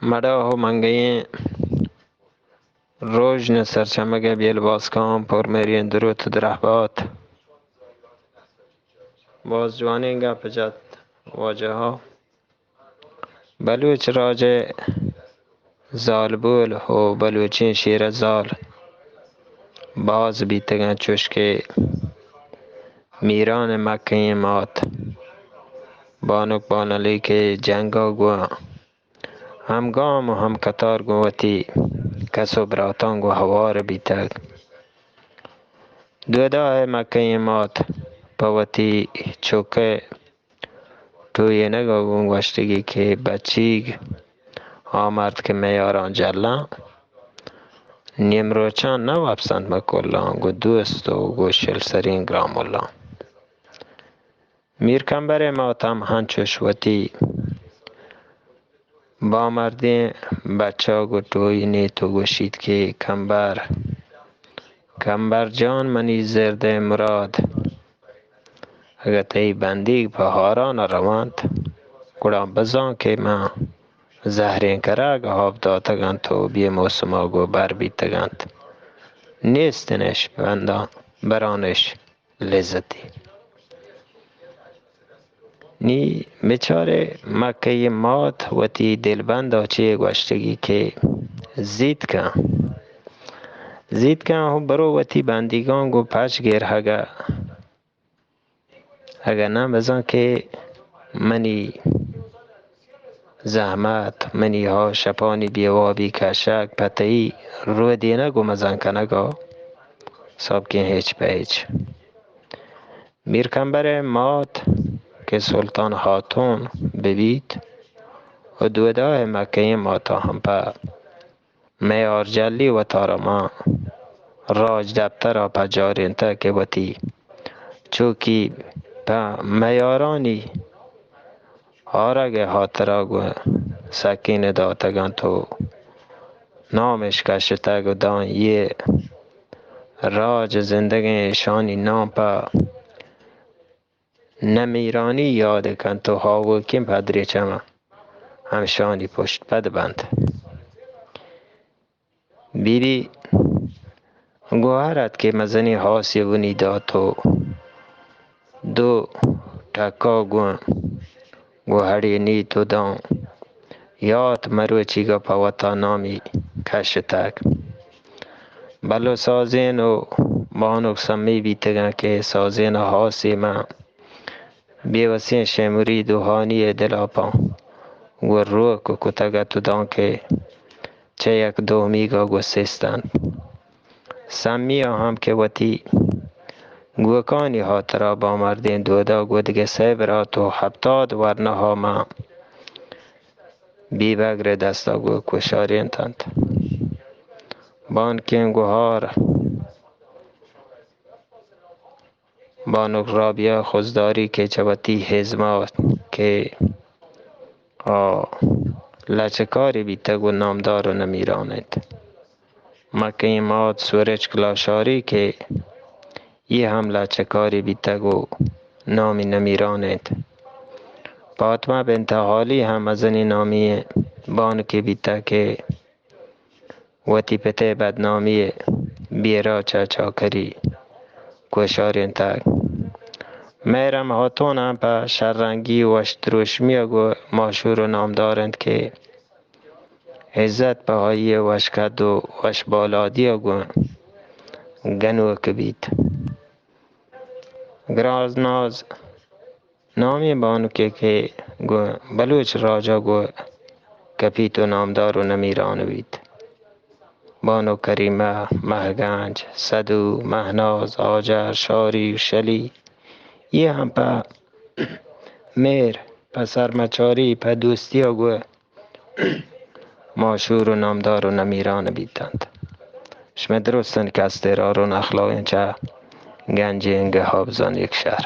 مڑاہ ءُ منگئیں روژن ءِ سرچمگ ءَ بیل باسکاں پر مہریں دروت ءُ درہبات۔ باز جوانیں گپ جت واجہ ءَ۔ بلوچ راج ءِ زالبول ءُ بلوچیں شیر ءِ زال باز بیتگاں، چوش کہ میران ءِ مکہیں مات بانک بانلیک ءِ جنگ ءَ گوں ہمگام ءُ ہمکتار گوں وتی کس ءُ براتاں گوں ہوار بیتگ۔ دودا ءِ مکہیں مات پہ وتی چک ءِ ٹوئینگ ءَ گوں گوشتگی کہ بچیگ آ مرد کہ میاراں جلاں، نیمروچاں نہ وپس اَنت مہ کلاں، گوں دوست ءُ گوں شلسریں گرانملاں۔ میر کمبر ءِ مات ہم ہنچوش وتی بامردیں بچ ءَ گوں ٹوئینیت ءُ گوشیت کہ کمبر، کمبر جان، منی زرد ءِ مراد، اگاں تئی بندیگ پہ ہاران ءَ رونت، گڑا بزاں کہ من زہریں کراگ ءَ آپ داتگ اَنت ءُ بے موسم ءَ گوں بر بیتگ اَنت، نیست اِنش بنداں برانش لذتے۔ نی بچارے مکئی مات وتی دلبند ءَ چے گوشتگی کہ زیت کن، زیت کن ءُ برو وتی بندیگاں گوں پچ گر، اگاں، اگاں نہ بزاں کہ منی زحمت، منی ہا شپانی بے وابی کشگ پہ تئی رودینگ ءُ مزن کنگ ءَ سابقیں ہچ پہ ہچ۔ میر کمبر ءِ مات کہ سلطان ہاتون بہ بیت ءُ دودا ءِ مکئیں ماتا ہم پہ میارجلی وتارا ماں راجدپتر ءَ پجارینتگ کہ وتی چوکی پہ میارانی آرگ ءِ ہاترا گوں سکین داتگ اَنت ءُ نامش کشتگ ءُ داں اے راج زندگیں ایشانی نام پہ نمیرانی یاد کنت ءُ ہاوکیں پدریچ ہم ہمشانی پشت پد بنت۔ بی بی گوہر ات کہ مزنیں ہاسے بنی دات ءُ دو ٹکا گوں گوہڑی نیت ءُ داں یات مروچیگا پہ وتا نامی کشتگ۔ بلو سازین ءُ بانک سمی بیتگاں کہ سازین ءَ ہاسے ماں بے وسیں شے مرید ءُ ہانی ءِ دلاپاں گوں روک کتگ ات ءُ دانکہ چہ یک دومیگا گسست اَنت۔ سمی ءَ ہم کہ وتی گوکانی ہاترا بامردیں دودا گوں دگہ سئے برات ءُ ہپتاد ورنہ ءَ ماں بیبگر ءِ دستا گوں کوشارینت اَنت۔ بانکیں گوہار بانک رابعہ خضداری کہ چہ وتی ہزما کہ آ لچکارے بیتگ ءُ نامدار ءُ نمیران اِنت۔ مکئیں مات سورچ کلاشاری کہ اے ہم لچکارے بیتگ ءُ نامی نمیران اِنت۔ پاتمہ بنت ہالی ہم مزنیں نامی ئیں بانکے بیتگ کہ وتی پت ءِ بدنامی ءِ بیرا چہ چاکری کوشارینتگ۔ مہرم ہاتون ہم پہ شررنگی ءُ وش دروشمی ءَ گوں ماشور ءُ نامدار اِنت کہ عزت پہ آئی ءِ وش کد ءُ وش بالادی ءَ گوں گنوک بیت۔ گرازناز نامیں بانکے کہ گوں بلوچ راج ءَ گوں کپیت ءُ نامدار ءُ نمیران بیت۔ بانک کریمہ، مہگنج، سدو، مہناز، ہاجر، شاری، شلی، اے ہم پہ مہر، پہ سرمچاری، پہ دوستی ءَ گوں ماشور ءُ نامدار ءُ نمیران بیت اَنت۔ شمئے درستانی کستر ہارون اخلاقیں چہ گنجیں گہابزان یک شہر۔